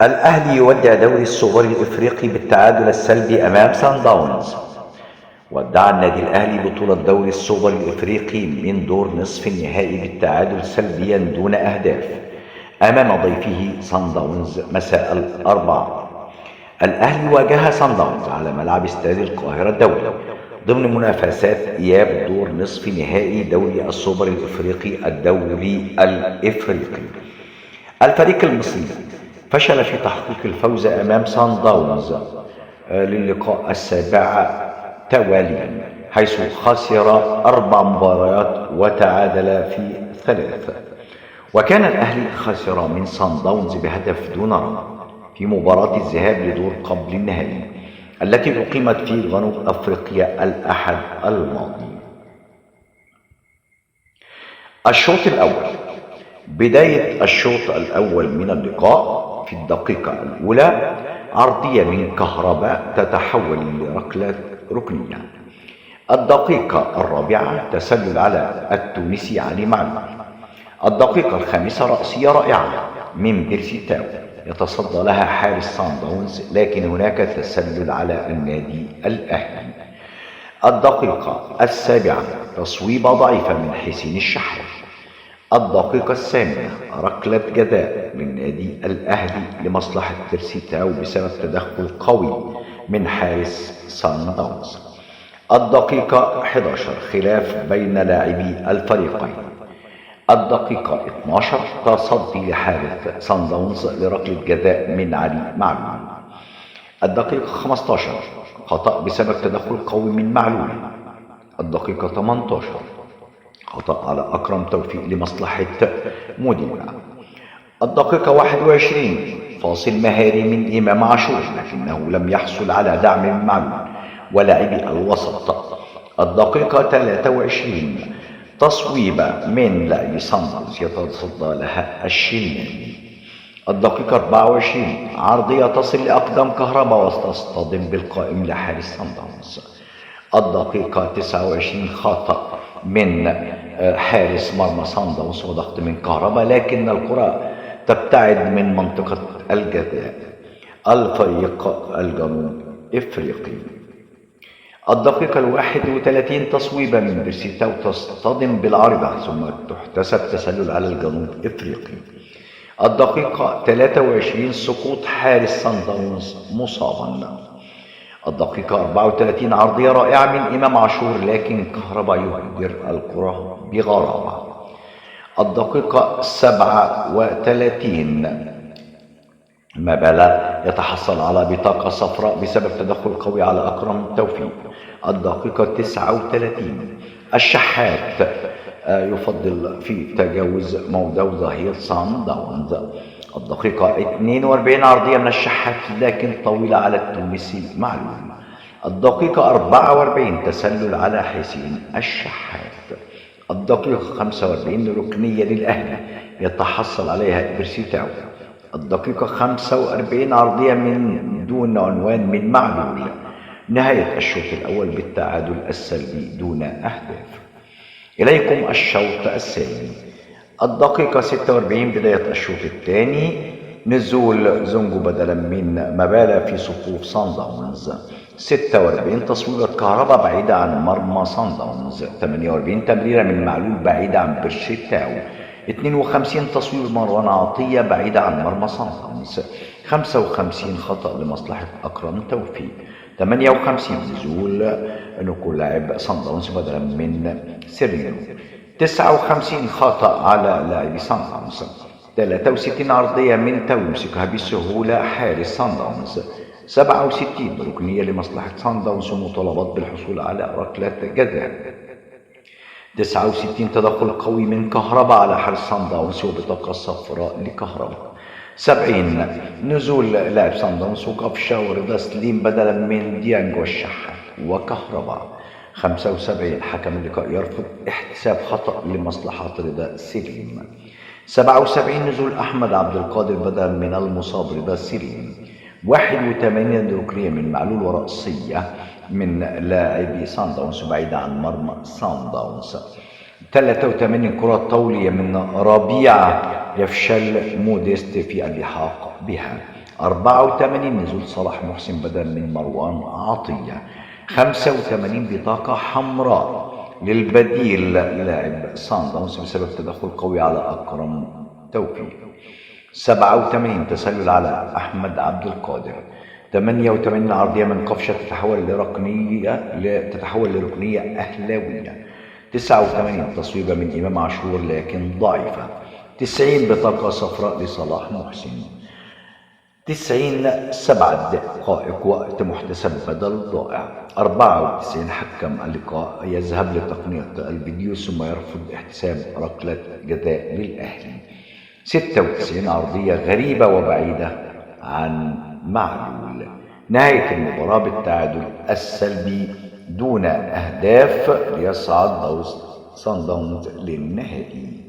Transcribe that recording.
الأهلي يودع دوري السوبر الإفريقي بالتعادل السلبي أمام سان داونز. ودع النادي الأهلي بطولة دوري السوبر الإفريقي من دور نصف النهائي بالتعادل سلبيا دون أهداف أمام ضيفه سان داونز مساء الأربعاء. الأهلي واجه سان داونز على ملعب استاد القاهرة الدولي ضمن منافسات إياب دور نصف نهائي دوري السوبر الإفريقي الدولي الإفريقي. الفريق المصري فشل في تحقيق الفوز أمام سان داونز للقاء السابع تواليا، حيث خسر 4 مباريات وتعادل في 3. وكان الأهلي خسر من سان داونز بهدف دون رد في مباراة الذهاب لدور قبل النهائي التي أقيمت في جنوب أفريقيا الأحد الماضي. الشوط الأول، بداية الشوط الأول من اللقاء في الدقيقة الأولى عرضية من كهرباء تتحول لركلة ركنية. الدقيقة 4 تسلل على التونسي علي معلول. الدقيقة 5 رأسية رائعة من بيرسي تاو يتصدى لها حارس سان داونز، لكن هناك تسلل على النادي الأهلي. الدقيقة 7 تصويبة ضعيفة من حسين الشحات. الدقيقة 8 ركلة جزاء للنادي الأهلي لمصلحة بيرسي تاو بسبب تدخل قوي من حارس سان داونز. الدقيقة 11 خلاف بين لاعبي الفريقين. الدقيقة 12 تصدي لحارس سان داونز لركلة جزاء من علي معلول. الدقيقة 15 خطأ بسبب تدخل قوي من معلول. الدقيقة 18 خطأ على أكرم توفيق لمصلحة موديبا. الدقيقة 21 فاصل مهاري من إمام عاشور، لكنه لم يحصل على دعم من معلول ولاعبي الوسط. الدقيقة 23 تصويبة من لاعبي سان داونز يتصدى لها الشناوي. الدقيقة 24 عرضية تصل لأقدام كهربا وتصطدم بالقائم لحارس سان داونز. الدقيقة 29 خطأ من حارس مرمى سان داونز وضغط من كهربا، لكن الكرة تبتعد من منطقة الجزاء. الفريق الجنوب إفريقي. الدقيقة 31 تصويبة من بيرسي تاو تصطدم بالعارضة ثم تحتسب تسلل على الجنوب إفريقي. الدقيقة 23 سقوط حارس سان داونز مصابا. الدقيقة 34 عرضية رائعة من إمام عاشور، لكن كهربا يهدر الكرة بغرابة. الدقيقة 37 مبالا يتحصل على بطاقة صفراء بسبب تدخل قوي على أكرم توفيق. الدقيقة 39 الشحات يفضل في تجاوز مودو ظهير سان داونز. الدقيقة 42 عرضية من الشحات لكن طويلة على التونسي معلول. الدقيقة 44 تسلل على حسين الشحات. الدقيقة 45 ركنية للأهلي يتحصل عليها بيرسي تاو. الدقيقة 45 عرضية من دون عنوان من معلول. نهاية الشوط الأول بالتعادل السلبي دون أهداف. إليكم الشوط الثاني. الدقيقة 46 بداية الشوط الثاني، نزول زونجو بدلا من مبالا في صفوف سان داونز. 46 تصويبة كهرباء بعيدة عن مرمى سان داونز. 48 تمريرة من معلول بعيدة عن بيرسي تاو. 52 تصويب مروان عطية بعيدة عن مرمى سان داونز. 55 خطأ لمصلحة أكرم توفيق. 58 نزول نقول لاعب سان داونز بدلا من سيرينو. 59 خطأ على لاعب سان داونز. 63 عرضية من تاو يمسكها بسهولة حارس سان داونز. 67 ركنية لمصلحة سان داونز ومطالبات بالحصول على ركلة جزاء. 69 تدخل قوي من كهربا على حارس سان داونز وبطاقة صفراء لكهربا. 70 نزول لاعب سان داونز وقفشة ورضا سليم بدلا من ديانج والشحات وكهربا. 75 حكم اللقاء يرفض احتساب خطأ لمصلحة رضا سليم. 77 نزول أحمد عبد القادر بدلا من المصاب رضا سليم. 81 ركنية من معلول ورأسية من لاعبي سان داونز بعيدة عن مرمى سان داونز. 83 كرة طولية من ربيعة يفشل موديست في اللحاق بها. 84 نزول صلاح محسن بدلا من مروان عطية. 85 بطاقة حمراء للبديل لاعب سانداونز بسبب تدخل قوي على أكرم توفيق. 87 تسلل على أحمد عبد القادر. 88 عرضية من قفشة تتحول لركنية أهلاوية. 89 تصويبة من إمام عاشور لكن ضعيفة. 90 بطاقة صفراء لصلاح محسن. 90 7 دقائق وقت محتسب بدل ضائع. 94 حكم اللقاء يذهب لتقنية الفيديو ثم يرفض احتساب ركلة جزاء للأهلي. 96 عرضية غريبة وبعيدة عن معلول. نهاية المباراة بالتعادل السلبي دون أهداف ليصعد صن داونز للنهائي.